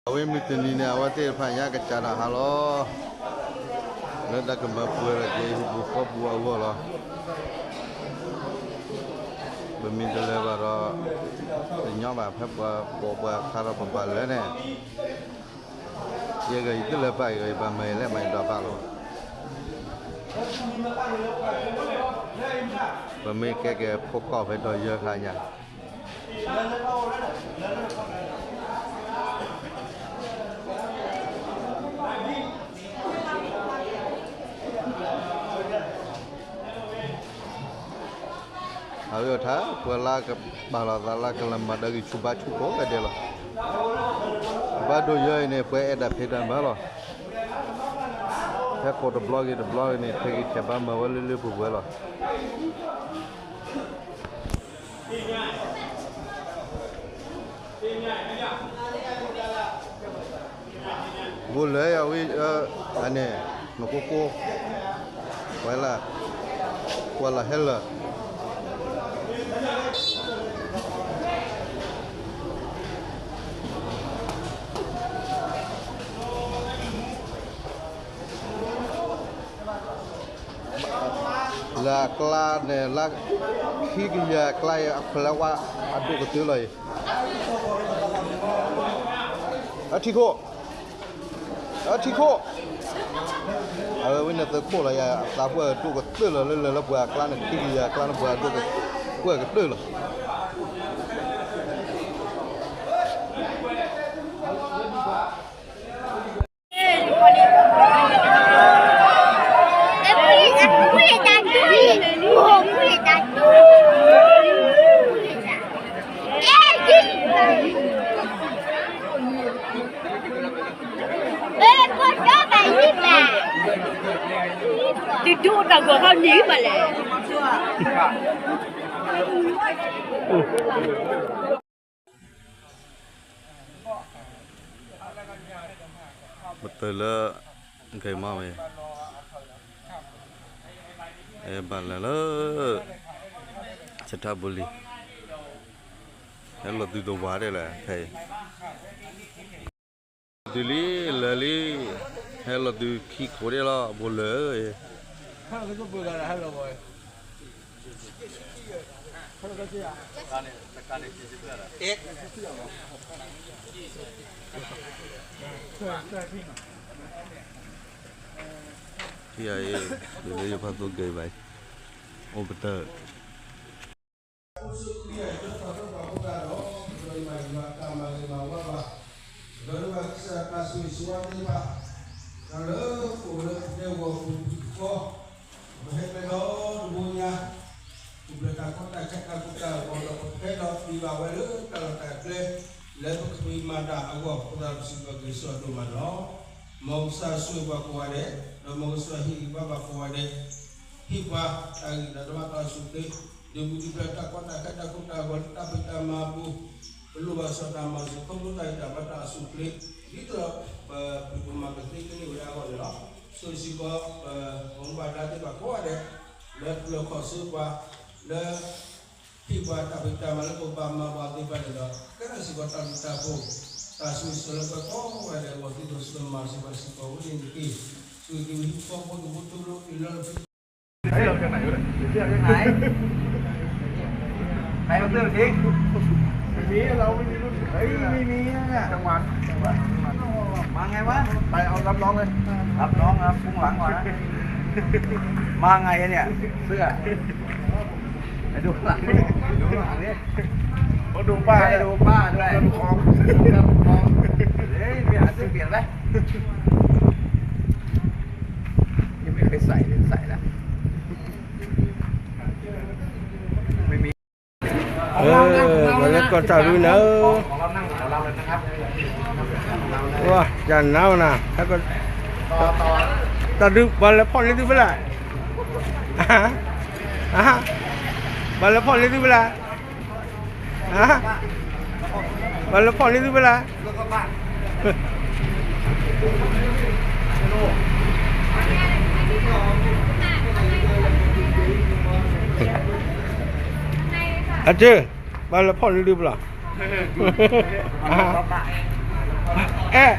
အဝဲမုၢ်တနံၤန့ၣ် အဝဲသ့ၣ်တဖၣ်ညါကစးဒီးဟးလီၤ လၢတၢ်ကမၤပှဲၤဒီးက့ၤဟံၣ်ပူၤဃီပူၤအဂီၢ်လီၤ. ပမ့ၢ်တလဲၤဘၣ်ဒီး တညီဘၣ် ဖဲပှၤပိာ်ပှၤခးဒီးပပာ်လၢန့ၣ် ယဲဂ့ၤ ယတလဲၤဘၣ်ဂ့ၤ ယဘၣ်မၤယလဲၣ်မၤယဒီးဘၣ်လီၤ. ပမ့ၢ်ကဲက့ၤဖိကီၢ်ဖဲဒီးယဲၢ်ခါညါ အဝဲထါ ပှၤလၢကပာ်လီၤသးလၢကလဲၤမၤဒီးဂံၢ်ဆူၣ်ဘါဆူၣ်ကိးဂၤဒဲးလီၤ. ဘၣ်ဒိယဲအံၤန့ၣ် ပှၤအဲၣ်ဒိးဖံးတၢ်မၤလီၤ. ဖဲကိးတဘျီဂ့ၤတဘျီဂ့ၤန့ၣ် ထဲဂံၢ်ထဲဘါမၤဝဲလၢလၢပှဲၤပှဲၤလီၤ. ဘိလၢယဝံၤ အန့ၣ် နကိကိ ဝဲလၢ ကွၢ်လၢဟဲလၢာ် လၢအကျါန့ၣ် လၢခံကယၤအကျါအံၤ အခွဲးလၢဝါအဒိၣ်ကတၢၢ်လီၤအံၤ အထံခိၣ် အထံခိၣ် အဝဲဝဲန့ၣ်သုးခိၣ်လီၤယၤ အသးပှၢ်ဒိၣ်ကတၢၢ်လီၤ လၢလၢလၢပှၤအကျါန့ၣ် ခံကယၤအကျါန့ၣ် ပှၤဒိၣ်က ပှၢ်ကတၢၢ်လီၤ. တဒိၣ်တၢ်ဂီၤခီန့ၣ်မးလဲၣ်. ပတုၤလၢ ဂဲၤမးဝဲ ဘၣ်လဲၤလၢ စထါဘူလံ ဟဲလီၤသုတဝၤဒဲးလဲၣ် ဖဲအံၤ တုၤလံ လၢာ်လံ ဟဲလီၤသုခံခိၣ်ဒဲးလီၤ အဘိလၢာ် ထံၣ်အံၤ ဒ်လၢယဖးသိဂ့ၤဘၣ် အိၣ်ပတၢၢ် အိၣ်ဆူၣ်ချ့အံၤ လၢပှၤဖိသၣ်ဒီး ဒီးယမၤယွၤတၢ်မၤဂ့ၤမၤဝါဘၣ် ဒီးလၢပှၤကစၢ်တၢ်ဆိၣ်ဂ့ၤဆိၣ်ဝါသ့ၣ်တဖၣ် ဒီးလၢပအိၣ်လၢပတဲဝီၤပူၤပူၤဃီ ပဟဲပဲဒီတဘိညါ ပူၤဖျဲးတၢ်ကီတၢ်ခဲတၢ်ကိၢ်တၢ်ဂီၤဒီး ပကဟဲဒီးပျံၤဘၣ်ဝဲလၢတၢ်လီၢ်တၢ်ကျဲ လၢပကပှ့ၤမၤတၢ်အဂီၢ် ဖိသၣ်ပစံးဘျုးက့ၤဆိၣ်ဂ့ၤဒိၣ်မးန့ၣ်လီၤ. မ်ကစၢ်ဆိၣ်ဂ့ၤပှၤကိးဂၤဒဲး ဒီးမ်ကစၢ်ဟ့ၣ်ဂံၢ်ဘါဘၣ်ကိးဂၤဒဲး ဟ့ၣ်ပှၤတၢ်ဂံၢ်တၢ်ဘါတၢ်အိၣ်ဆူၣ်ချ့ ဒုးပူၤဒုးဖျဲးတၢ်ကီတၢ်ခဲတၢ်ကိၢ်တၢ်ဂီၤလၢတၢ်ဖံးတၢ်မၤအပူၤ ပလိၣ်ဘၣ်စီၣ်တၢ်မၤစၢၤခီဖျိတၢ်ဂံၢ်တၢ်ဘါတၢ်အိၣ်ဆူၣ်ချ့ ဒ်သိးဒီး ပပှၤမၤကသ့ကန့ၢ်ဝဲဒၣ်အဂီၢ်န့ၣ်လီၤ. ဆိၣ်ဂ့ၤစ့ၢ်ကီး ပမိၢ်ပၢ်ဒါသ့ၣ်တဖၣ်ကိးဂၤဒဲး လၢပျၢၤခီၣ်ဆၢပှၤ လၢ ဟ့ၣ်ပှၤတၢ်ဖံးတၢ်မၤလၢပဘၣ်မၤဘၣ်သ့ၣ်တဖၣ်န့ၣ်ဒီး ကဲထီၣ်စ့ၢ်ကီးတၢ်ဘျုးတၢ်ဖှိၣ် တၢ်ဆိၣ်ဂ့ၤဆိၣ်ဝါလၢပှၤကိးဂၤဒဲးအဂီၢ် ဒ်သိးစီၤမၤစၢၤပှၤစ့ၢ်ကီးဝဲန့ၣ်တက့ၢ်. ဆိၣ်ဂ့ၤက့ၤဝံဟံၣ်ဖိဃီဖိတဘိတဘိလၢအလီၢ်တဖု ไหน ไหน ไหน ไม่มี ไม่มี ไม่มี ไม่มี จังหวัด จังหวัด มาไงวะ ไปเอารับน้องเลย รับน้องครับ พุ่งหลังก่อนนะ มาไงเนี่ย เสื้อ ไปดูข้างหลังดิ ดูข้างหลังดิ เขาดูป้า ให้ดูป้าด้วย ดูของ ดูของ เฮ้ย ไปหาเสื้อเปลี่ยนไหม ยังไม่เคยใส่เลย ใส่แล้ว ไม่มี ပှၤလၢကီၢ်တၢ်ရူၢ်န့ၣ် ဝါ ယနၤဝနၤ တၢ်ဒုး ပှၤလဲၤဖီၣ်န့ၢ်သုဖဲလဲၣ် ပှၤလဲၤဖီၣ်န့ၢ်သုဖဲလဲၣ် ပှၤလဲၤဖီၣ်န့ၢ်သုဖဲလဲၣ် အကၢ ပှၤလဲၤဖီၣ်န့ၢ်သုဖဲလဲၣ် အဲၣ်,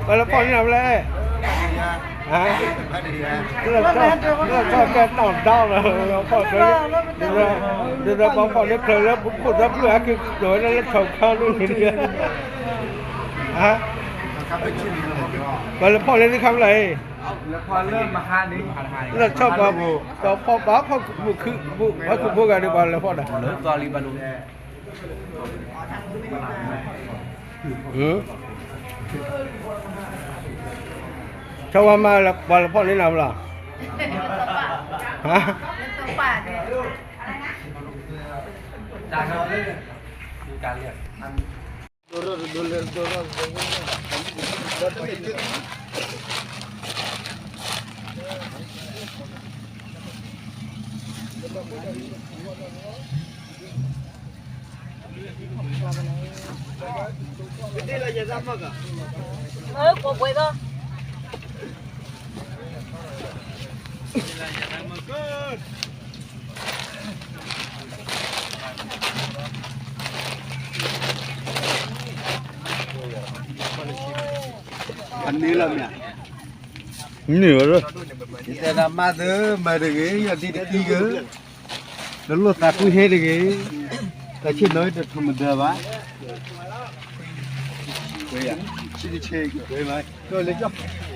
ပှၤလဲၤဖီၣ်န့ၢ်နၤဖဲလဲၣ်, လၢထီၣ်ကဲတီၢ်ဒီလီၤ, ဖီၣ်ချၢ, ဒ်သိးပှၤဖီၣ်န့ၢ်ချၢလၢပခိၣ်သၢဖျၢၣ်အက့ၤကတိၤဝဲလၢလၢထီၣ်ခါဒိၣ်န့ၣ်, ပှၤလဲၤဖီၣ်န့ၢ်သ့ၣ်ခါဖဲလဲၣ်အံၤ, လၢထီၣ်ပှၤ, ပှၤဖီၣ်ပှၤဖီၣ်မုာ်ခုၣ်, ပှၤခိၣ်ဖိဂၤဒ်ပှၤလဲၤဖီၣ်ဒီး ဆီဝါမါ ပှၤလဲၤဖီၣ်န့ၢ်နၤမလီၤ, အန့ၣ်လီၤမ့ၢ်ဧါ, န့ၣ်ဝဲ, ယတဲဒၣ်မၤသၢမၤတဂ့ၤ, ယဒ်တကံက, တလိၣ်သးကွံဟဲတဂ့ၤ, တၢ်ဆ့ၣ်နီၤတထူၣ်မဒၢဘၣ်, ဆ့ၣ်တဆ့ၣ်က့ၤမး, ကလဲၤကၠီ